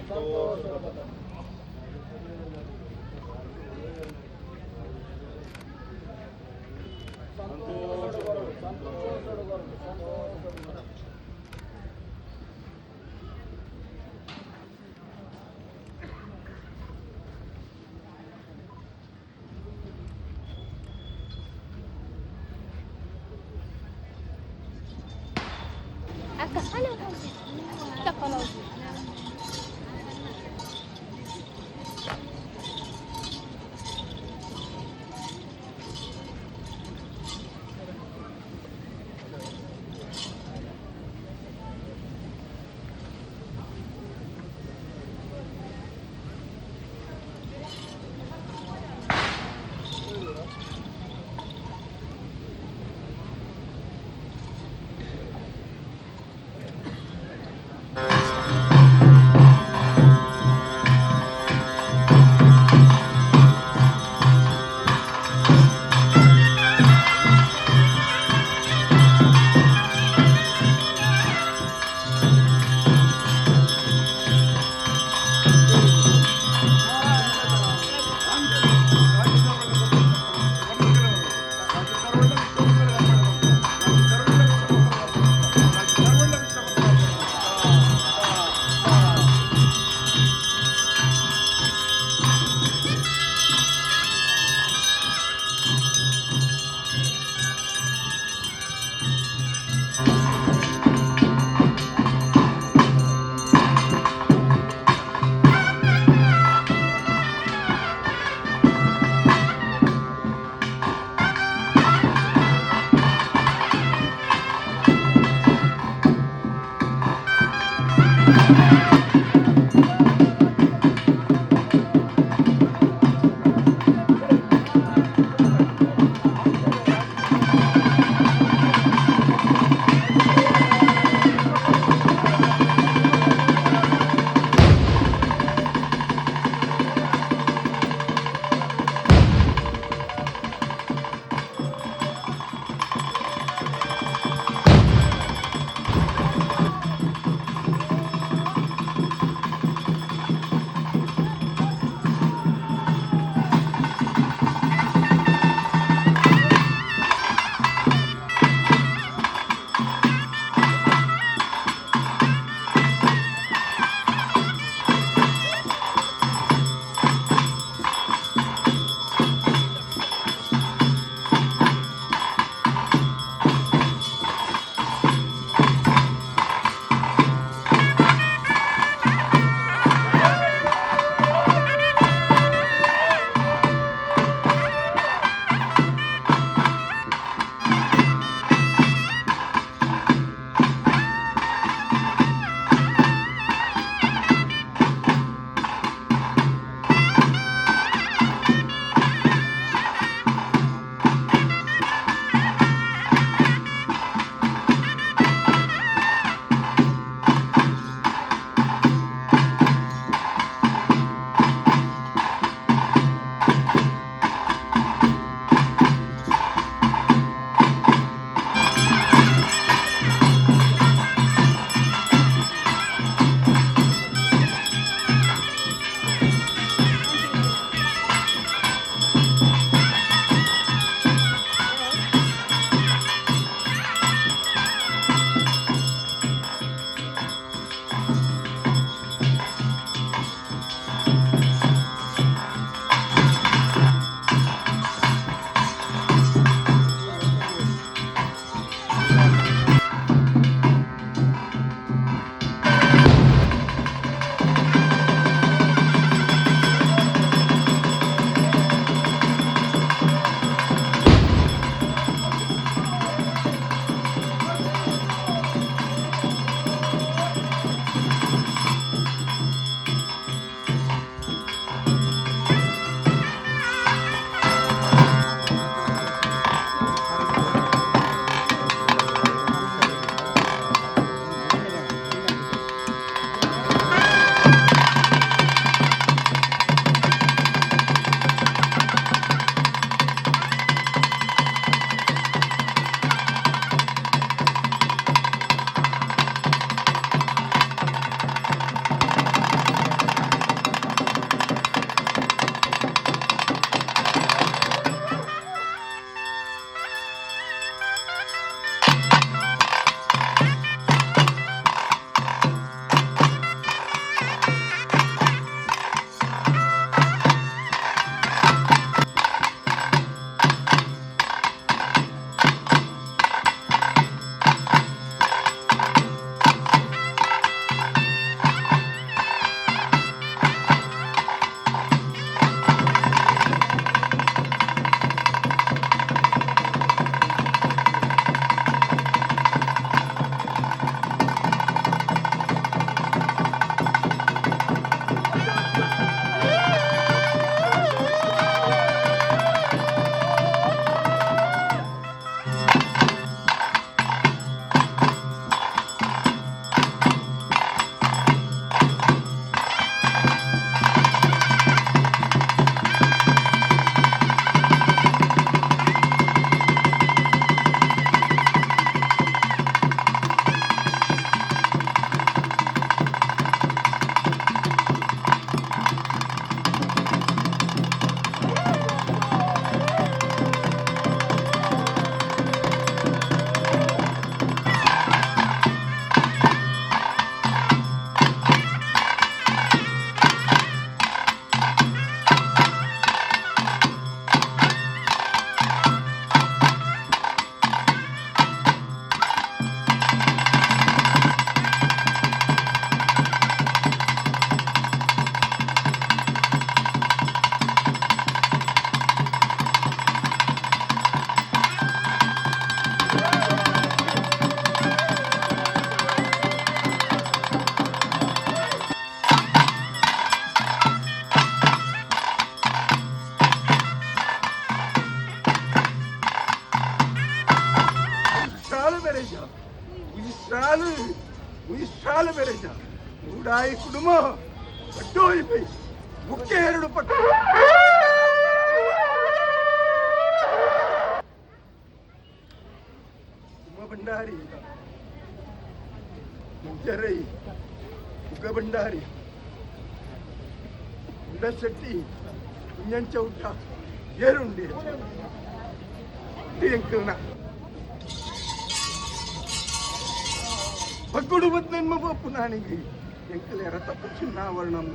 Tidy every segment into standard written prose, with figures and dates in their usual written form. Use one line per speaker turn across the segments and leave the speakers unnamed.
ಸಂತೋಷದ ಬದಕು. ಸಂತೋಷಡ್ ಬರಡು, ಸಂತೋಷಡ್ ಬರಡು, ಸಂತೋಷಡ್ ಬರಡು.
ಅಕ್ಕ, ಹಲೋ. ತಪ್ಪಲ.
ಬೆರೆಜ ಉಡಾಯಿ ಕುಡುಮ ಕಟ್ಟೋಯಿ ಬೈ ಮುಖ್ಯ ಎರಡು ಪಟ್ಟ ಉಮ ಭಂಡಾರಿ ಮುಗ್ಜರೈ ಉಗ್ಗ ಭಂಡಾರಿ ಶೆಟ್ಟಿ ಕುಂಜನ್ ಚೌಟ ಏರುಂಡಿ ಎಂಕಲ್ನ ಬಗ್ಗುಡು ಬದ್ನೆನ್ಮ ಬೋಪು ನಾನಿಗೆ ಎಂಕಲ್ ಎರ ತಪ್ಪು ಚಿನ್ನಾವರಣಂ.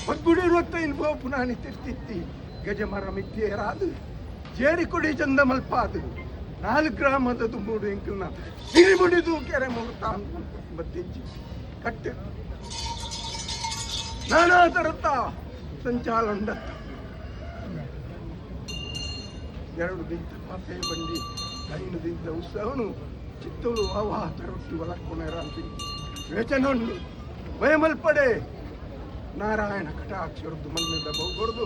ಬಗ್ಗುಡು 25 ಬೋಪು ನಾನಿ ತಿರ್ತಿತ್ತಿ ಗಜಮರ ಮಿಥ್ಯೇರಾದು ಜೇರಿಕೊಡಿ ಚಂದ ಮಲ್ಪಾದು 4 ಗ್ರಾಮದ ತುಂಬುಡು ಎಂಕಲ್ನ ಸಿರಿಮುಡಿದು ಕೆರೆ ಮುಡ್ತಾ ಬತ್ತಿಂಚಿ ಕಟ್ಟು ನಾನಾ ತರತ್ತ ಸಂಚಾಲಂಡತ್ತ 2 ದಿನ ಪಾಪೆ ಬಂಡಿ 5 ದಿನದ ಉತ್ಸವನು ಚಿತ್ತೂರು ಅವ ತರೊಟ್ಟು ಒಲಕ್ಕೊನೆರಾಂತಿ ಯೋಚನೊಂಡು ಭಯಮಲ್ಪಡೆ ನಾರಾಯಣ ಕಟಾಕ್ಷರದ್ದು ಮಣ್ಣಿಂದ ಬಹುಗೊಡ್ದು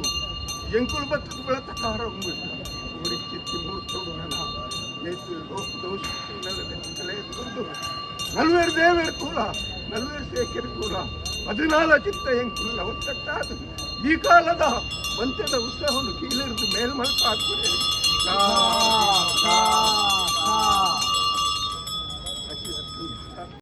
ಎಂಕುಲು ಬತ್ತದ ಬೆಳತ ಕಾರ ಉಂಬಿಟ್ಟ ಊರಿ ಚಿತ್ತಿ ಮೂರ್ತೋಡು ನನ್ನ ಏತು ಲೋಕ ದೋಷ ನಲ್ವೇರು ದೇವೇರು ಕೂಲ ನಲ್ವೇರು ಸೇಕೆರು ಕೂಲ 14 ಚಿತ್ತ ಎಂಕುಲ್ಲ ಒತ್ತಟ್ಟಾದು ಈ ಕಾಲದ ಮಂತ್ಯದ ಉತ್ಸವನು ಕೀಳಿರಿದು ಮೇಲ್ಮಲ್ಪಾக்குರೆ.
ಸಾ ಸಾ.